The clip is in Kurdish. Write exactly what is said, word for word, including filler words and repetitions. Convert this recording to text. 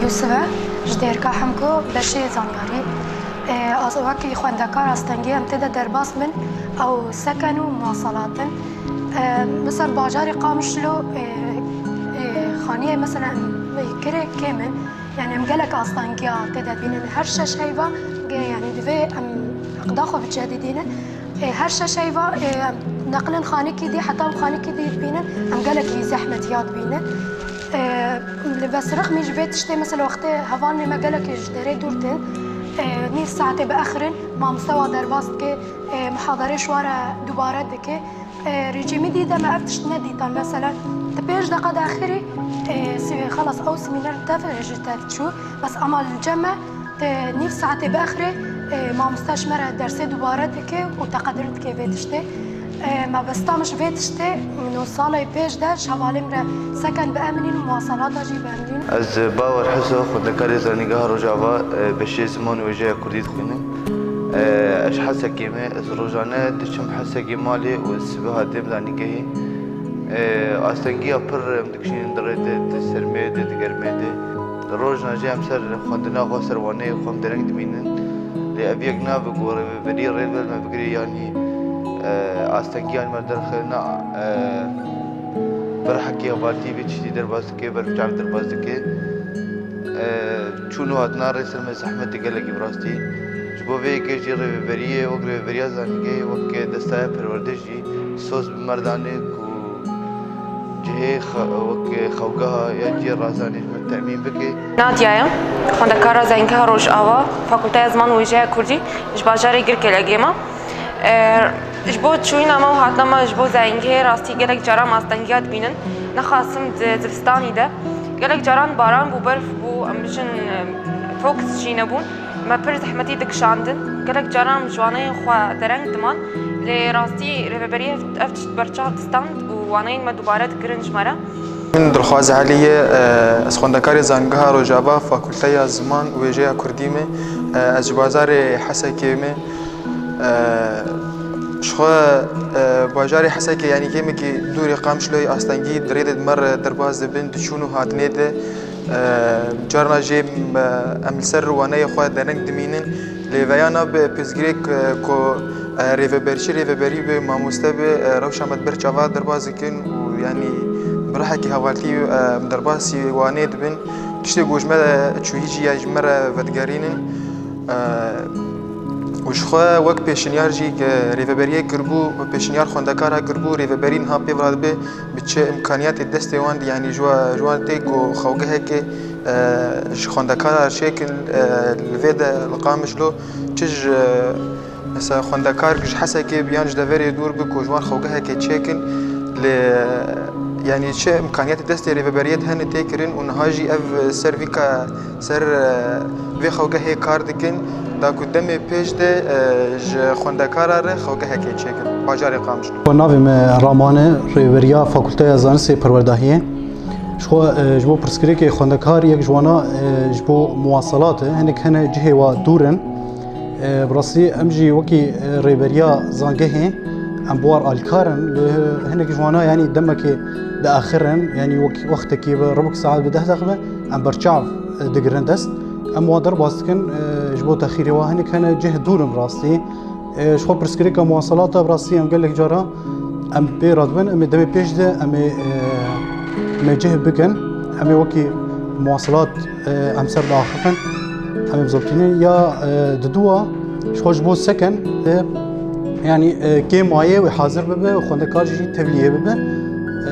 Yusuf e, ji Dêrika Hemko, beşê zanyarî. E, az-, wekî xwendekar astengî em tê de derbas bin, ew seken û muwaselat in. E, mesela bajarê Qamişlo, e, e, xaniyê mesela em kirê kêm in. Yani em gelek astengiya tê de bînin. Her şeş heyva, ge-, yani divê em eqda xwe bicedidînin. E, her şeş heyva, e, em neqlin xanekî dî, heta em xanekî dî dibînin, em gelekî zehmetiya dibînin. E, li Besrixmî ji vê tiştê, mesela wextê hevalnê me gelekî ji derê dûr tên, e, nîv saetê biaxirin, mamoste wa derbas dike, e, muhadarê ji wa re dubare dike. E, rejîmî dî de me ev tişt nedîtan. Mesela, ti pênc deqa daxirî, e, si-, xelas ew semîner tev ji te çû. Bes ama li cem me, e, nîv saetê bexirê, e, mamoste ji me re dersê dubare dike û teqedir dike vê tiştê. E, mebesta min ji vê tiştê, no salê pêş de ji hevalên re seken biemînin û muwaselata jî biemînin. Ez Bawer Heso, xwendekarê Zanîngeha Rojava, e, beşê ziman û wêjeya Kurdî dixwînim. E, ez ji Hesekê me, ez rojane diçim Hesekê malê û sibeha dêm zanîngehê. E, astengiya pir em dikişînin di rê de, di sermê de, di germê de. Rojna jî em ser xwendina xwe, ser waneyê xwe em dereng dimînin. Lê ev yek nabe ku rêveberî rê li me bigire, yanî, e, astengiya me derxe, na, e, berhekê hevaltî vê tiştî derbas dike, berbiçav derbas dike. E, çûn û hatina rê ser me zehmet e gelekî bi rastî. Ji bo vê yekê jî rêveberiyê, wek rêveberiya zanîngehê, wek destaya perwerde jî soz bi me re dane ku cihê xe-, wek xewgeha ya cihê razanê ji me temîn bike. Nadia ye, xwendekara Zanîngeha Rojava, Fakulteya Ziman û Wêjeya Kurdî, ji bajarê Girkelê me. E, ji bo çûyîna me û hatina me ji bo zanîngehê rastî gelek caran me astengiya dibînin. Nexasim di zivistanî de. Gelek caran baran bû, berf bû, em bijin, e, tok jî nebûn. Me pir zehmetî dikişandin. Gelek caran em ji waneyên xwe dereng diman. Lê rastî rêveberiyê ev, ev tişt berçav distand û waneyên me dubare dikirin ji me re. Min Dilxwaz Elî ye, e, ez xwendekarê Zanîngeha Rojava, Fakulteya Ziman û Wêjeya Kurdî me. E, ez ji bajarê Hesekê me. E, ji xwe, e, bajarê Hesekê, yanî kêmekî dûrê Qamişloyê, astengî di rê de di me re derbas dibin, di çûn û hatinê de. E, carna jê, e, em li ser waneyê xwe dereng dimînin. Lê veya nabe pirsgirêk, e, ku, e, rêveberçî, rêveberî be, mamoste be, e, rewşa me di ber çava derbas dikin û, yanî, bi rihekî hevaltî, e, derbasî wanê dibin. Tiştê ku ji me çûyî jî ya ji me re vedigerînin. E, û ji xwe wek pêşinyar jî, e, rêveberiyê kiribû, pêşinyar xwendekara kiribû, rêveberî niha pê ve dibe bi çi imkaniyatê destê wan de, yanî ji wa-, ji wan tê ku xewgeheke, e, ji xwendekara çêkin, e, li vê de li Qamişlo çi ji, e, mesela xwendekar ji Hesekê bi yan ji deverê dûr bi ku ji wan xewgeheke çêkin, lê, e, yanî çi imkaniyatê destê rêveberiyê de hene tê kirin û niha jî ev ser vî ka-, ser, e, vê xewgehê kar dikin, da ku demê pêş de, e, ji xwendekara re xewgehekê çêkin bajarê Qamişlo. Xwe navê me Raman e, rêveriya Fakulteya Zanistê Perwerdahiyê. Ji xwe, e, ji bo pirsgirêkê xwendekar yek ji wana, e, ji bo muwaselat e. Hinek hene cihê wa dûr in. E, bi rastî em jî wekî, e, rêveriya zangehê em bi war alîkar in. Lê hinek ji wana, yanî demekê diaxirin, yanî wek wextekî bi ribik saet bi deh deqe be, em berçav, e, digirin dest. Em wan derbas dikin, e, ji bo texîrê wa hinek hene cih dûr in bi rastî. E, ji xwe pirsgirêka muwaselata bi rastî em gelek cara em pê re dibin, em ê demê pêş de em ê, e, em ê cih bikin, em ê wekî muwaselat, e, em ser diaxifin, em ê bizewtînin ya, e, diduwa ji xwe ji bo seken, e, yanî, e, kêm wayê wê hazir bibe û xwendekar jî tevliyê bibe. E,